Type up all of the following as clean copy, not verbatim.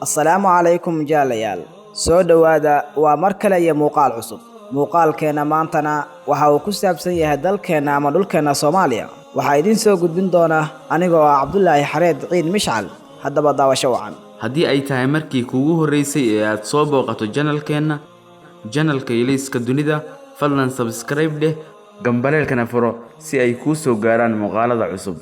Assalaamu calaykum jaalayaal, soo dhowaada. Waa mar kale iyo muuqaal cusub. Muuqaalkeenna maantana waxa uu ku saabsan yahay dalkeenna ama dhulkeenna Soomaaliya. Waxaa idiin soo gudbin doona anigoo ah Cabdulaahi Xareed Ciid Mishcal. Haddaba daawasho wacan. Haddii ay tahay markii kuugu horreysay ee aad soo booqato channelkeenna, channelka Ilayska Dunida, fadlan subscribe dheh, gambaleelkana furo si ay kuu soo gaaraan muuqaalada cusub.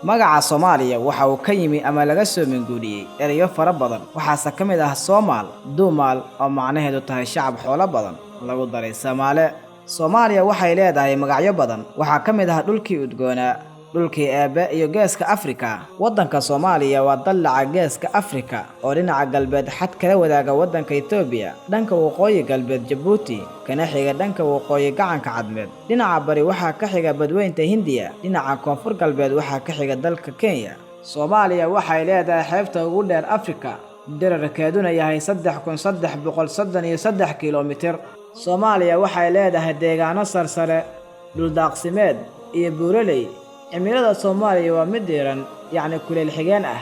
Magaca Soomaaliya waxa uu ka yimi ama laga soo minguuriyey erayo fara badan, waxaase ka mid ah Soomaal, Duumaal oo macnaheedu tahay shacab xoolo badan, lagu daray Soomaale. Soomaaliya waxay leedahay magacyo badan. Waxaa ka mid ah dhulkii udgoonaa, dhulkii Eebbe iyo Geeska Afrika. Waddanka Soomaaliya waa dallaca Geeska Afrika oo dhinaca galbeed xad kala wadaaga waddanka Itoobiya, dhanka waqooyi galbeed Jabuuti, kana xiga dhanka waqooyi gacanka Cadmeed. Dhinaca bari waxaa ka xiga badweynta Hindiya, dhinaca koonfur galbeed waxaa ka xiga dalka Kenya. Soomaaliya waxay leedahay xeebta ugu dheer Afrika, dhererkeeduna yahay 3333 kiiloomitir. Soomaaliya waxay leedahay deegaano sarsare, dhuldaaqsimeed iyo buuraley. Cimilada Soomaaliya waa mid diiran, yacni kuleyl xigeen ah.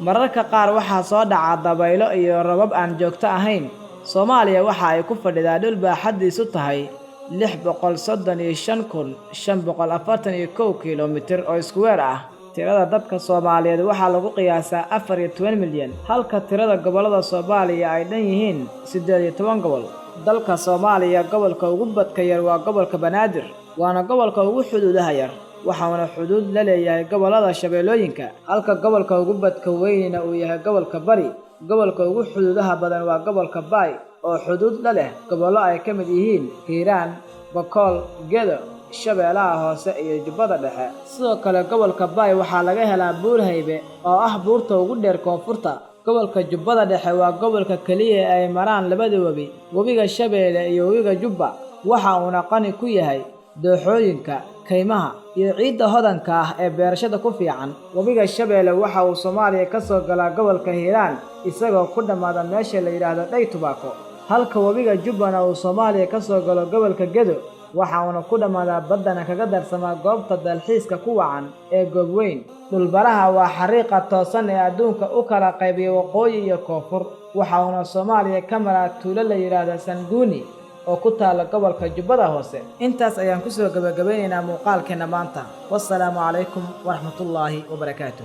Mararka qaar waxaa soo dhaca dabaylo iyo roobab aan joogto ahayn. Soomaaliya waxa ay ku fadhidaa dhul baaxaddiisu tahay 635,541 kiiloomitir oo iskuweer ah. Tirada dadka Soomaaliyeed waxaa lagu qiyaasaa 14 milyan, halka tirada gobollada Soomaaliya ay dhan yihiin 18 gobol. Dalka Soomaaliya gobolka ugu badka yar waa gobolka Banaadir, waana gobolka ugu xuduudaha yar, waxaana xuduud la leeyahay gobollada Shabeellooyinka, halka gobolka ugu badka weynina uu yahay gobolka Bari. Gobolka ugu xuduudaha badan waa gobolka Baay oo xuduud la leh gobollo ay ka mid yihiin Hiiraan, Bakool, Gedo, Shabeellaha Hoose iyo Jubbada Dhexe. Sidoo kale gobolka Baay waxaa laga helaa Buur Haybe oo ah buurta ugu dheer koonfurta. Gobolka Jubbada Dhexe waa gobolka keliya ee ay maraan labada webi, webiga Shabeelle iyo webiga Jubba, waxa uuna qani ku yahay dooxooyinka, kaymaha iyo ciidda hodanka ah ee beerashada ku fiican. Webiga Shabeelle waxa uu Soomaaliya ka soo galaa gobolka Hiiraan isagoo ku dhammaada meesha la yidhaahdo Dhay Tubaako, halka webiga Jubbana uu Soomaaliya ka soo galo gobolka Gedo, waxa uuna ku dhammaadaa baddana kaga darsamaa goobta dalxiiska ku wacan ee Goobweyn. Dhulbaraha waa xariiqa toosan ee adduunka u kala qaybiya waqooyi iyo koonfur, waxa uuna Soomaaliya ka maraa tuulo la yidhaahdo Sanguuni oo ku taala gobolka Jubbada Hoose. Intaas ayaan ku soo gabagabeynaynaa muuqaalkeenna maanta. Wassalaamu calaykum waraxmatullaahi wabarakaatuh.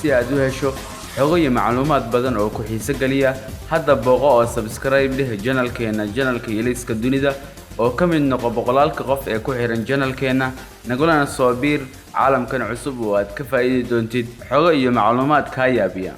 Si aad u hesho xogo iyo macluumaad badan oo ku xiiso geliya, hadda booqo oo subscribe dheh channelkeena, channelka Ilayska Dunida, oo ka mid noqo boqolaalka qof ee ku xiran channelkeena, nagulana soo biir caalamkan cusub oo aad ka faa'iidi doontid xogo iyo macluumaad kaa yaabiya.